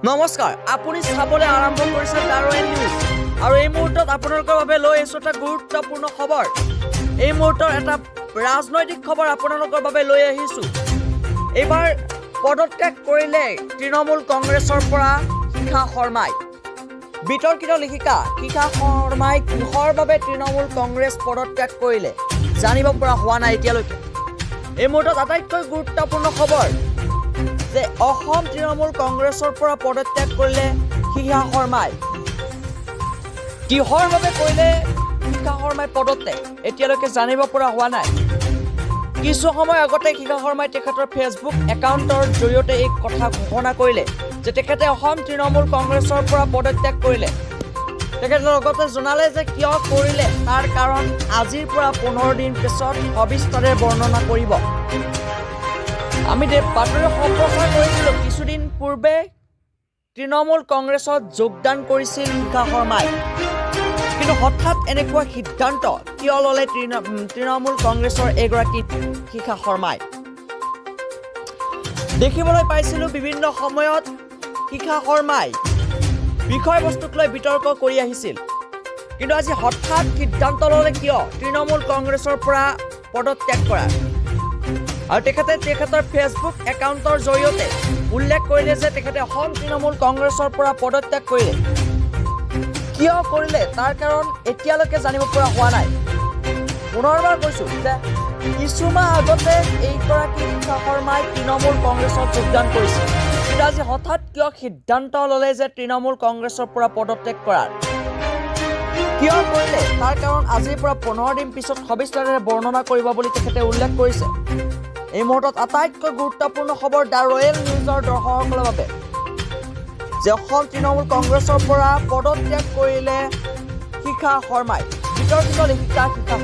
নমস্কাৰ, আপুনি চাবলৈ আৰম্ভ কৰিছে the royal news আৰু এই মুহূৰ্তত আপোনালোকৰ বাবে লৈ আহিছোঁ এটা গুৰুত্বপূৰ্ণ খবৰ। এই মুহূৰ্তৰ এটা ৰাজনৈতিক খবৰ আপোনালোকৰ বাবে লৈ আহিছোঁ। এইবাৰ পদত্যাগ কৰিলে তৃণমূল কংগ্ৰেছৰ পৰা শিখা শৰ্মাই। বিতৰ্কিত লেখিকা শিখা শৰ্মাই কিহৰ বাবে তৃণমূল কংগ্ৰেছ পদত্যাগ কৰিলে, জানিব পৰা হোৱা নাই এতিয়ালৈকে। এই মুহূৰ্তত আটাইতকৈ গুৰুত্বপূৰ্ণ খবৰ যে অসম তৃণমূল কংগ্ৰেছৰ পৰা পদত্যাগ কৰিলে শিখা শৰ্মাই। কিহৰ বাবে কৰিলে শিখা শৰ্মাই পদত্যাগ, এতিয়ালৈকে জানিব পৰা হোৱা নাই। কিছু সময় আগতে শিখা শৰ্মাই তেখেতৰ ফেচবুক একাউণ্টৰ জৰিয়তে এই কথা ঘোষণা কৰিলে যে তেখেতে অসম তৃণমূল কংগ্ৰেছৰ পৰা পদত্যাগ কৰিলে। তেখেতে লগতে জনালে যে কিয় কৰিলে, তাৰ কাৰণ আজিৰ পৰা 15 দিন পিছত সবিস্তাৰে বৰ্ণনা কৰিব। আমি বাতৰি সম্প্ৰচাৰ কৰিছিলোঁ, কিছুদিন পূৰ্বে তৃণমূল কংগ্ৰেছত যোগদান কৰিছিল শিখা শৰ্মাই। কিন্তু হঠাৎ এনেকুৱা সিদ্ধান্ত কিয় ল'লে তৃণমূল কংগ্ৰেছৰ এগৰাকী শিখা শৰ্মাই? দেখিবলৈ পাইছিলোঁ, বিভিন্ন সময়ত শিখা শৰ্মাই বিষয়বস্তুক লৈ বিতৰ্ক কৰি আহিছিল। কিন্তু আজি হঠাৎ সিদ্ধান্ত ল'লে কিয় তৃণমূল কংগ্ৰেছৰ পৰা পদত্যাগ কৰাৰ? আৰু তেখেতে তেখেতৰ ফেচবুক একাউণ্টৰ জৰিয়তে উল্লেখ কৰিলে যে তেখেতে অসম তৃণমূল কংগ্ৰেছৰ পৰা পদত্যাগ কৰিলে। কিয় কৰিলে, তাৰ কাৰণ এতিয়ালৈকে জানিব পৰা হোৱা নাই। পুনৰবাৰ কৈছোঁ যে কিছুমাহ আগতে এইগৰাকী শিখা শৰ্মাই তৃণমূল কংগ্ৰেছত যোগদান কৰিছিল। কিন্তু আজি হঠাৎ কিয় সিদ্ধান্ত ল'লে যে তৃণমূল কংগ্ৰেছৰ পৰা পদত্যাগ কৰাৰ? কিয় কৰিলে, তাৰ কাৰণ আজিৰ পৰা 15 দিন পিছত সবিস্তাৰেৰে বৰ্ণনা কৰিব বুলি তেখেতে উল্লেখ কৰিছে। এই মুহূৰ্তত আটাইতকৈ গুৰুত্বপূৰ্ণ খবৰ the royal নিউজৰ দৰ্শকসকলৰ বাবে যে অসম তৃণমূল কংগ্ৰেছৰ পৰা পদত্যাগ কৰিলে শিখা শৰ্মাই। বিতৰ্কিত লেখিকা শিখা